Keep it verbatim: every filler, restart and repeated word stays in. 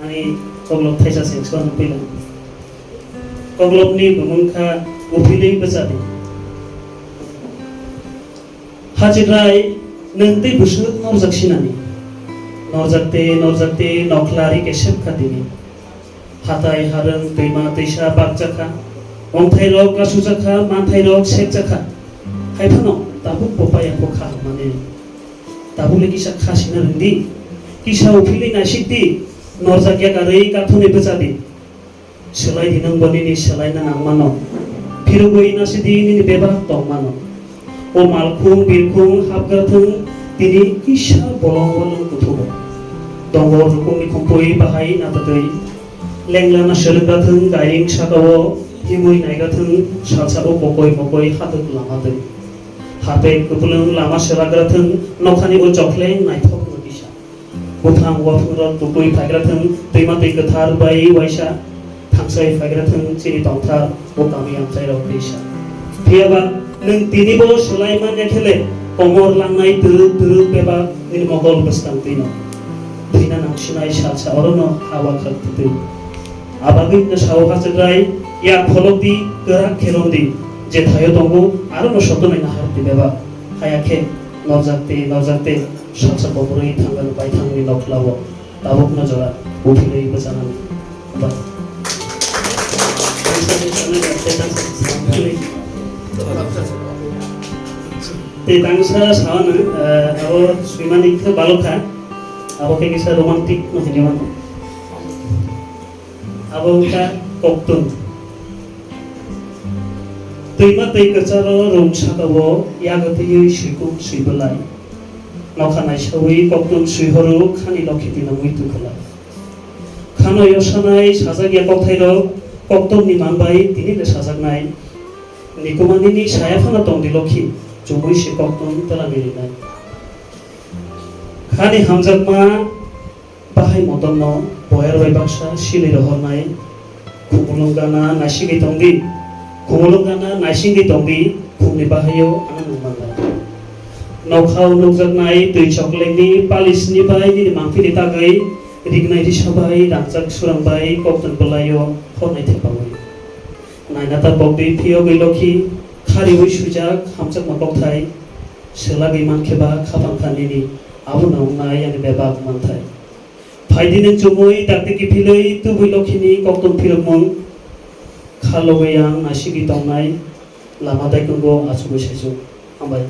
Ani koklop thaisa sengso nukpila. Koklopni bumung kha Uphilwi Bwchadi. Hachikrai, nwng tei bwswk norjak sinani. Norjak te, norjak te, nokhla ri kesep kha tini. Hatai harwng twima twisa bakjakha. Ongthairok kasujakha, manthairok sekjakha. Haiphano tabuk bo paya kho kha hwnmani. Tabukle kisa kha sina rwngdi. Kisa uphilwi naisikdi. Norjak yakarwi kathoni bwchadi. Swlai di nwng bo nini swlaina nangmano. Phirogwi nasidi nini bebak tongmano. O malkhung birkhung hapgra thung tini kisa bolong bolong kuthugo. Tongo rukungni khumpui bahai natatwi. Lenglana swrwnggra thung gairing sakao himwi naigra thung salsa o bokoi bokoi hathok lama twi. Hapek kupulung lama swragra thung nokhani o chokhleng naithok no kisa. Buphang waphungrok tukui phaigra thung, twima twi kwthar bai waisa thangsai phaigra thung, chini tongthar o kami amchairok twisa. Phiyaba nwng tinibo swlai manya khele, komor langnai twrwk twrwk bebak nini mokol bwskang twino. Thwina nangsinai salsa orono hawa khak twtwi. Abagwi no sao hachwkrai, ya kholokdi, kwrak khe romdi, je thaio tongo, arono sotonai nahardi bebak. Haya khe, norjak te, norjak te, salsa koborwi thangani baithangni nokhla o, tabukno jora uphilwi bwchanani. Ba. Te tangsa sawano, eh, abo swimani khe balokha, abo khe kisa romantic no hinwi mano. Abo wngkha koktun. Twima twi kwcharo rung sakao yago twiwi swikung swi bwlai. Nokha naisawi koktun swihoro khani lokhi tino muitu kwlai. Khano yosanai sajak ya kokthairok koktun ni man bai tini le sajaknai. Nikumani ni saya phano tongdi lokhi chumui se koktun twlangwi rinai. Khani hamjakma Bahai motom no boyar bai baksa silwi rohornai. Khumulwng gana naisigwi tongdi. Khumulwng gana naisigwi tongdi. Khumni bahaio ano nung manlai. Nokhao nukjaknai twi choklengni palisni bai nini mangpili tagwi rignai risa bai rangjak surang bai koktun bwlaio hornai thepawi. Naina ta pokdi phiyogwi lokhi khariwi swijak hamjakma kokthai. Swlagwi mankhe ba khapang kha nini abono wngnai ani bebak manthai. Phaidi nwng chumui dakti kiphilwi tubui lokhini koktun phirokmung. Kha logwi ang naisigwi tongnai lama daikungo achugwi saichung. Hambai.